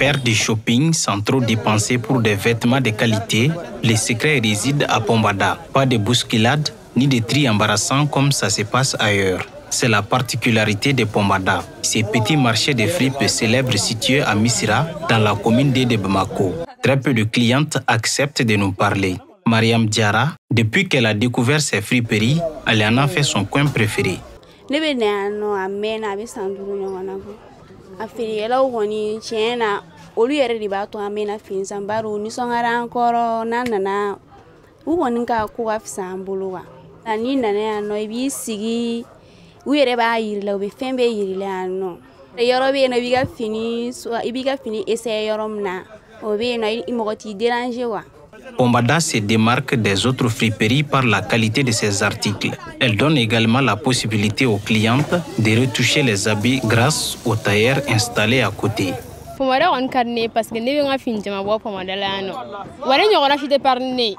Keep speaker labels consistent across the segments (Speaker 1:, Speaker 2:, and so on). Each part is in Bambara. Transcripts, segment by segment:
Speaker 1: Faire du shopping sans trop dépenser pour des vêtements de qualité, le secret réside à Pombada. Pas de bousculade ni de tri embarrassant comme ça se passe ailleurs. C'est la particularité de Pombada, ces petits marchés de fripes célèbres situés à Missira, dans la commune de Bamako. Très peu de clientes acceptent de nous parler. Mariam Diara, depuis qu'elle a découvert ces friperies, elle en a fait son coin préféré.
Speaker 2: Ne bɛ na yan nɔ a mɛnna, a bɛ san 5 ɲɔgɔn na bɔ. A feerekɛlaw kɔni, tiɲɛ na, olu yɛrɛ de b'a to an bɛ na fini san, bari u nisɔndiyara an kɔrɔ. N'an nana, u kɔni ka ko ka fisa an bolo wa. N'i nana yan nɔ, i b'i sigi, u yɛrɛ b'a yir'i la, u bɛ fɛn bɛɛ yir'i la yan nɔ. Yɔrɔ bɛ yen nɔ, i b'i ka fini essayer yɔrɔ min na, o bɛ yen nɔ, mɔgɔ t'i déranger wa.
Speaker 1: Pombada se démarque des autres friperies par la qualité de ses articles. Elle donne également la possibilité aux clientes de retoucher les habits grâce au tailleur installé à côté.
Speaker 3: Pombada kɔni ka di ne ye parce que ne bɛ n ka fini caman bɔ Pombada la yan nɔ. Wa ne ɲɔgɔnna si tɛ pari ni ne ye.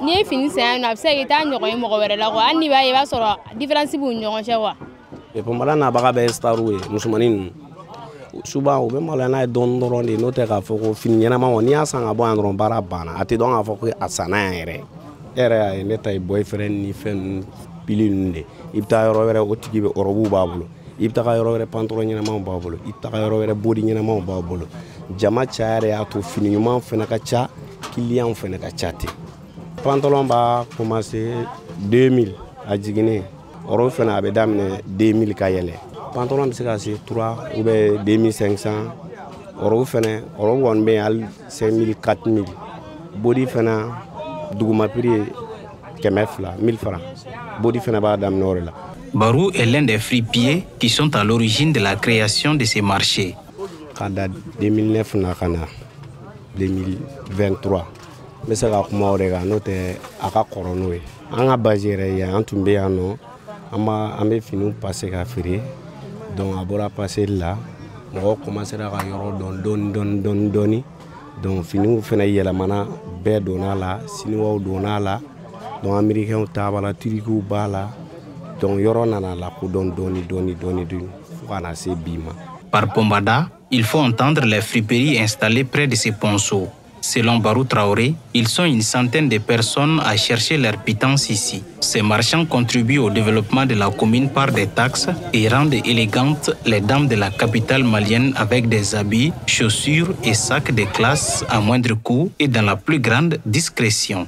Speaker 3: N'i ye fini san yan nɔ, a bɛ se ka kɛ i t'a ɲɔgɔn ye mɔgɔ wɛrɛ la quoi. Hali n'i b'a ye, i b'a sɔrɔ différence b'u ni ɲɔgɔn cɛ quoi.
Speaker 4: Pombada nabaga bɛɛ ye star ye, musomanin ninnu. Souvent u bɛ maloya n'a ye dɔɔni dɔrɔn de, n'o tɛ k'a fɔ ko fini ɲɛnama kɔni, n'i y'a san ka bɔ yan dɔrɔn, baara banna. A tɛ dɔn k'a fɔ ko a sanna yan yɛrɛ. E yɛrɛ y'a ye, ne ta ye boyfriend ni fɛn ninnu, pili ninnu de. I bɛ taa yɔrɔ wɛrɛ, o tigi bɛ robe b'a bolo. I bɛ taga yɔrɔ wɛrɛ, pantalon ɲɛnamaw b'a bolo. I bɛ taga yɔrɔ wɛrɛ, body ɲɛnamaw b'a bolo. Jama caya de y'a to fini ɲuman fana ka ca, client fana ka ca ten. Pantalon b'a commencer 2000 a jiginnen, robe fana a bɛ daminɛ 2000 ka yɛlɛ. Pantalon bɛ se ka se 3 ou bien 2500. Robe fana, robe kɔni bɛ yen hali 5000, 4000. Body fana duguma prix ye 200, 1000 francs. Body fana b'a daminɛ o de la.
Speaker 1: Barou est l'un des fripiers qui sont à l'origine de la création de ces marchés.
Speaker 4: Ka da 2009 na ka na 2023, n bɛ se ka kuma o de kan, n'o tɛ a ka kɔrɔ n'o ye. An ka base yɛrɛ ye, an tun bɛ yan nɔ, an b'a an bɛ finiw passer ka feere. Donc a bɔra passer la, mɔgɔw commencera ka yɔrɔ dɔn dɔɔni dɔɔni dɔɔni dɔɔni. Donc finiw fana yɛlɛmana, bɛɛ donna la, siniwaw donna la, donc américains ta b'a la, turikiw b'a la. Donc yɔrɔ nana lakodɔn dɔɔni dɔɔni dɔɔni dɔɔni fo ka na se bi ma.
Speaker 1: Par Pombada, il faut entendre les friperies installées près de ces ponceaux. Selon Barou Traoré, ils sont une centaine de personnes à chercher leur pitance ici. Ces marchands contribuent au développement de la commune par des taxes et rendent élégantes les dames de la capitale malienne avec des habits, chaussures et sacs de classe à moindre coût et dans la plus grande discrétion.